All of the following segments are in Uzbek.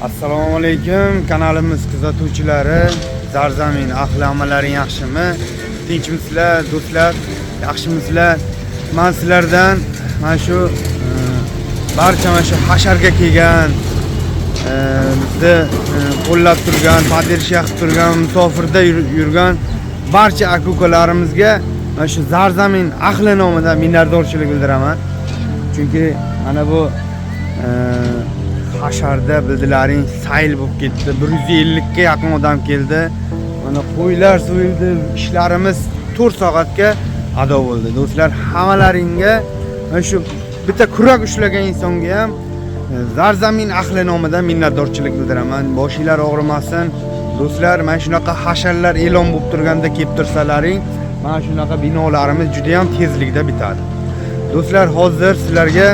Assalomu alaykum kanalimiz kuzatuvchilari, Zarzamin ahli ammalaring yaxshimi? Tinchmisizlar, do'stlar, yaxshimisizlar? Men sizlardan mana shu barcha mana shu hasharga kelgan, bizni qo'llab turgan, podдержка qilib turgan, musofirda yurgan barcha aka-ukalarimizga mana shu Zarzamin ahli nomidan minnatdorchilik bildiraman. Chunki mana bu hasharda bildilaring sayl bo'lib ketdi. 150 ga yaqin odam keldi. Mana qo'ylar so'yildi, ishlarimiz 4 soatga ado bo'ldi. Do'stlar, hammalaringga mana shu bitta kurak ushlagan insonga ham Zarzamin ahli nomidan minnatdorchilik bildiraman. Boshinglar og'rimasin. Do'stlar, mana shunaqa hasharlar e'lon bo'lib turganda kelib tursalaring, mana shunaqa binolarimiz juda ham tezlikda bitadi. Do'stlar, hozir sizlarga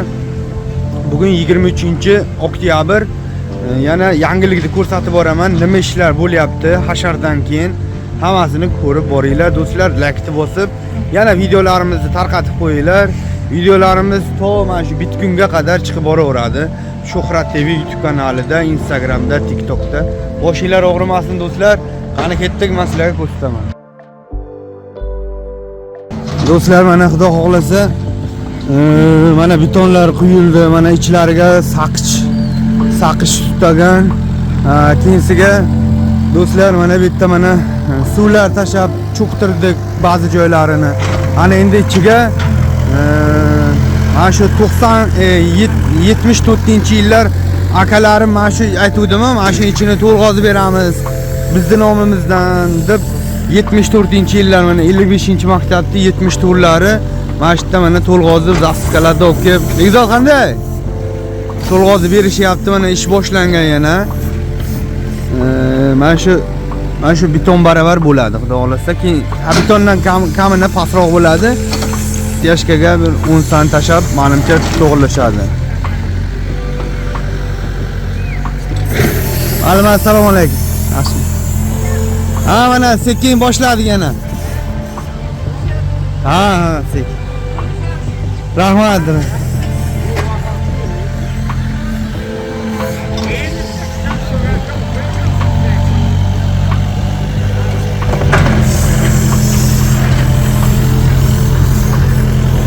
bugun 23 oktyabr, yana yangilikni ko'rsatib boraman. Nima ishlar bo'lyapti hashardan keyin hammasini ko'rib boringlar do'stlar. Laykni bosib, yana videolarimizni tarqatib qo'yinglar. Videolarimiz to mana shu bitgunga qadar chiqib boraveradi. Shuhrat TV YouTube kanalida, Instagramda, TikTokda. Boshinglar og'rimasin do'stlar. Qani ketdik, men sizlarga ko'rsataman. Do'stlar, mana xudo xohlasa mana betonlar quyildi, mana ichlariga saqich tutagan. Keyinsiga do'stlar mana bu yerda mana suvlar tashlab cho'ktirdik ba'zi joylarini. Ana endi ichiga mana shu 90 74-yillar akalarim mana shu aytuvdim, mana shu ichini to'lg'ozib beramiz bizni nomimizdan deb 74-yillar mana 55-maktabni 74lari mana shu yerda mana to'lg'ozib zastavkalarni olib kelib, Begzod qanday? To'lg'ozib berishyapti, mana ish boshlangan yana. Mana shu beton baravar bo'ladi, xudo xohlasa. Keyin betondan kamini pastroq bo'ladi. Tяжкаga bir 10 sant tashlab, menimcha to'g'rilashadi. Alma, assalomu alaykum. Yaxshi. Ha, mana sekin boshladik yana. Ha, ha, sekin. Rahmat.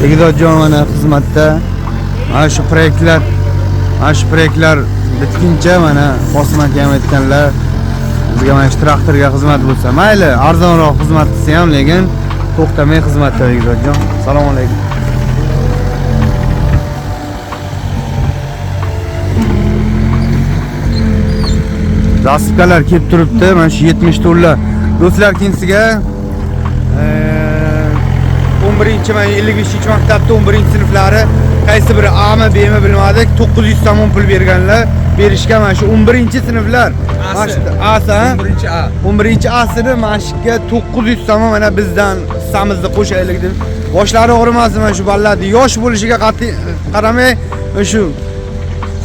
Begzodjon mana xizmatda. Mana shu proyektlar, mana shu proyektlar bitguncha mana Qosim aka ham aytganlar, bizga mana shu traktorga xizmat bo'lsa, mayli, arzonroq xizmat qilsa ham, lekin to'xtamay xizmatda Begzodjon. Assalomu alaykum. Zastavkalar kelib turibdi, mana shu 74lar. Do'stlar, keyinsiga 11 mana 55-maktabda 11-sinflari qaysi biri A mi B mi bilmadik, 900 somon pul berganlar, berishgan mana shu 11-sinflar. Mana shu A si, ha? 11 A. 11 A sini mana shu yerga 900 somon mana bizdan hissamizni qo'shaylik deb. Boshlari og'rimasin mana shu bolalarni, yosh bo'lishiga qat'iy qaramay, mana shu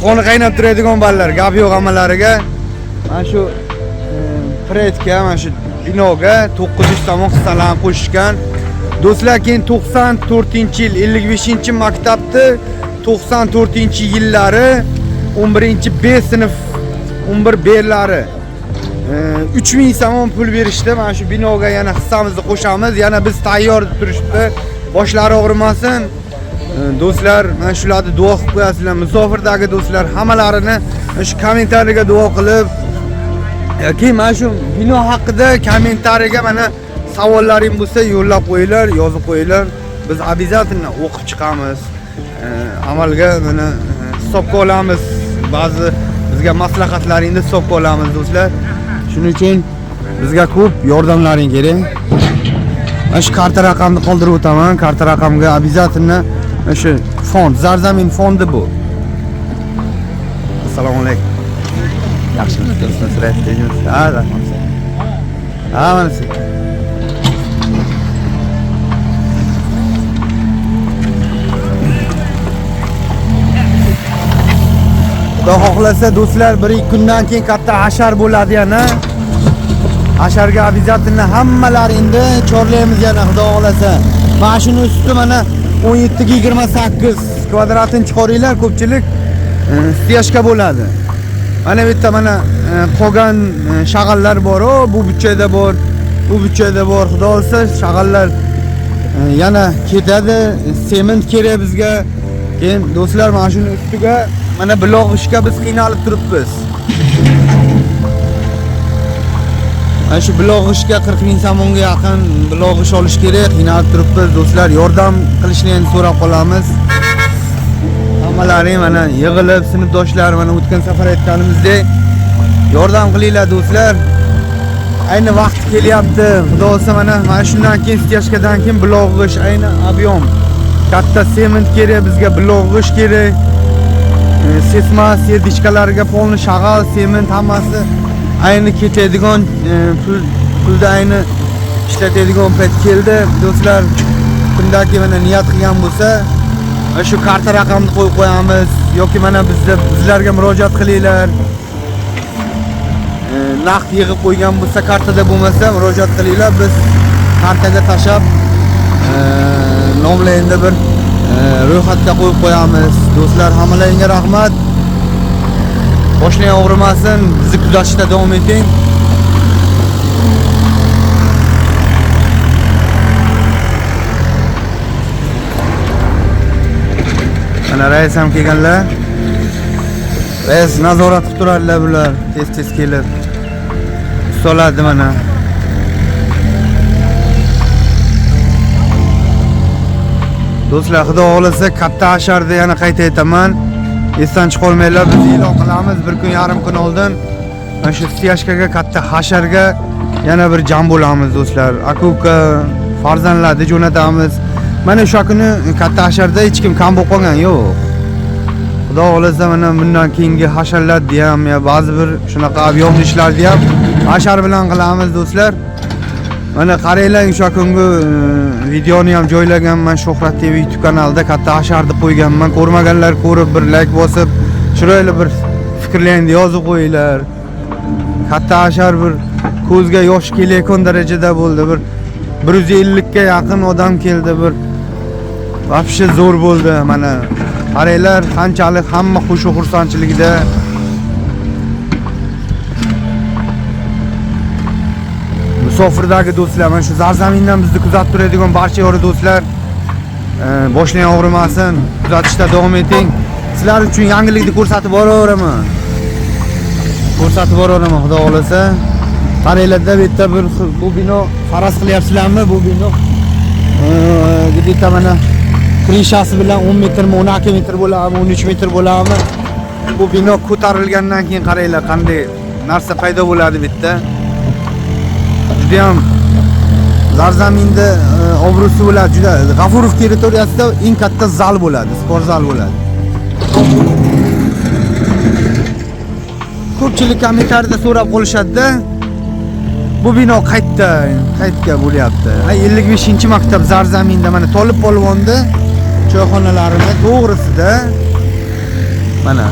qoni qaynab turadigan bolalar, gap yo'q hammalariga. Mana shu proyektga, mana shu binoga 900 somon hissalarni qo'shishgan. Do'stlar, keyin 94-yil 55-maktabni 94-yillari 11 B sinf 11 B'lari 3000 somon pul berishdi. Mana shu binoga yana hissamizni qo'shamiz. Yana biz tayyor deb turishdi. Boshlari og'rimasin. Do'stlar, mana shularni duo qilib qo'yasizlar. Musofirdagi do'stlar hammalarini shu kommentariyaga duo qilib, yoki mana shu bino haqida kommentariyaga mana savollaring bo'lsa yo'llab qo'yinglar, yozib qo'yinglar. Biz обязательно o'qib chiqamiz. Amalga mana hisobga olamiz. Ba'zi bizga maslahatlaringni hisobga olamiz do'stlar. Shuning uchun bizga ko'p yordamlaring kerak. Mana shu karta raqamni qoldirib o'taman. Karta raqamga обязательно mana shu fond, Zarzamin fondi bu. Assalomu alaykum. Yaxshimisiz? Ha, rahmat. Ha, mana siz. Xudo xohlasa do'stlar, 1-2 kundan keyin katta hashar bo'ladi yana. Hasharga обязательно hammalaringni chorlaymiz yana xudo xohlasa. Mana shuni usti mana 17 ga 28 kvadratini chiqaringlar, ko'pchilik стяжка bo'ladi. Mana bu yerda mana qolgan shag'allar bor, bu buchada bor, bu buchada bor. Xudo xohlasa shag'allar yana ketadi. Sement kerak bizga. Keyin do'stlar, mana shuni ustiga mana bilog'ishga biz qiynalib turibmiz. Mana shu bilog'ishga 40 ming so'mga yaqin bilog'ish olish kerak, qiynalib turibmiz do'stlar. Yordam qilishni endi so'rab qolamiz. Hammalaring mana yig'ilib sinfdoshlar, mana o'tgan safar aytganimizdek yordam qilinglar do'stlar. Ayni vaqt kelyapti. Xudo xohlasa mana shundan keyin stяжкаdan keyin bilog'ish, ayni объем. Katta sement kerak bizga, bilog'ish kerak. Sesma, serdichkalarga polni shag'al, sement hammasi ayni ketadigan pulda ayni ishlatadigan payt keldi do'stlar. Kimdaki mana niyat qilgan bo'lsa, shu karta raqamini qo'yib qo'yamiz yoki mana bizlarga murojaat qilinglar. Naqd yig'ib qo'ygan bo'lsa, kartada bo'lmasa murojaat qilinglar. Biz kartaga tashab nomlaringni bir ro'yxatga qo'yib qo'yamiz do'stlar. Hammalaringga rahmat. Boshling og'rimasin, bizni kuzatishda davom eting. Mana rais ham kelganlar. Rais nazorat qilib turadilar bular, tez-tez kelib soladi mana. Do'stlar, Xudo xohlasa katta hasharda yana qayta aytaman. Esdan chiqolmanglar, biz e'lon qilamiz bir kun yarim kun oldin. Mana shu stяжкаga, katta hasharga yana bir jam bo'lamiz do'stlar. Aka-uka, farzandlarni jo'natamiz. Mana o'sha kuni katta hasharda hech kim kam bo'lib qolgan yo'q. Xudo xohlasa mana bundan keyingi hasharlarni ham ya ba'zi bir shunaqa объемli ishlarni ham hashar bilan qilamiz do'stlar. Mana qaranglar, o'sha kungi videoni ham joylaganman Shuhrat TV YouTube kanalida, katta hasharni qo'yganman. Ko'rmaganlar ko'rib bir like bosib, chiroyli bir fikrlaringni yozib qo'yinglar. Katta hashar bir ko'zga yosh kelayotgan darajada bo'ldi. Bir 150 ga yaqin odam keldi, bir вообще zo'r bo'ldi. Mana qaranglar, qanchalik hamma xush xursandchiligida. Musofirdagi do'stlar, mana shu zarzamindan bizni kuzatib turadigan barcha yori do'stlar, boshling og'rimasin, kuzatishda davom eting. Sizlar uchun yangilikni ko'rsatib boraveraman. Ko'rsatib boraveraman, Xudo xohlasa. Qaranglarda, bu yerda bir bu bino faraz qilyapsizlarmi? Bu bino где-то mana krishasi bilan 10 metrmi, 12 metr bo'ladimi, 13 metr bo'ladimi? Bu bino ko'tarilgandan keyin qaranglar qanday narsa paydo bo'ladi bu yerda. Juda ham zarzaminda obro'si bo'ladi, juda G'afurov territoriyasida eng katta zal bo'ladi, sport zal bo'ladi. Ko'pchilik kommentariyada so'rab qolishadi-da, bu bino qayerda, qayerga bo'lyapti? 55-maktab zarzaminda mana Tolib polvonda choyxonalarini to'g'risida mana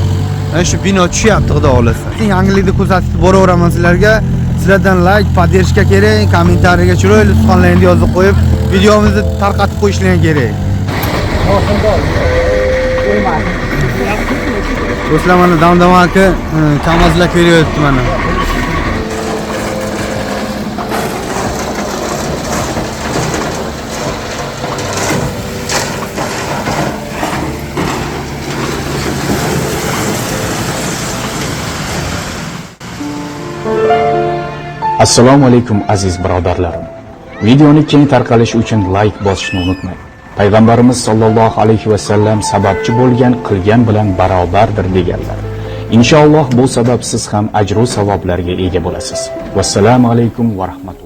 shu bino tushyapti, Xudo xohlasa. Yangilikni ko'rsatib boraveraman sizlarga. Sizlardan like, podдержка kerak, kommentariyaga chiroyli suxanlaringni yozib qo'yib, videomizni tarqatib qo'yishlaring kerak. Do'stlar, mana Damdam aka kamazlar kelyapti mana. Assalomu alaykum aziz birodarlarim. Videoni keng tarqalishi uchun like bosishni unutmang. Payg'ambarimiz sollallohu alayhi va sallam sababchi bo'lgan qilgan bilan barobardir deganlar. Inshaalloh bu sabab siz ham ajr va savoblarga ega bo'lasiz. Vassalomu alaykum va rahmatulloh.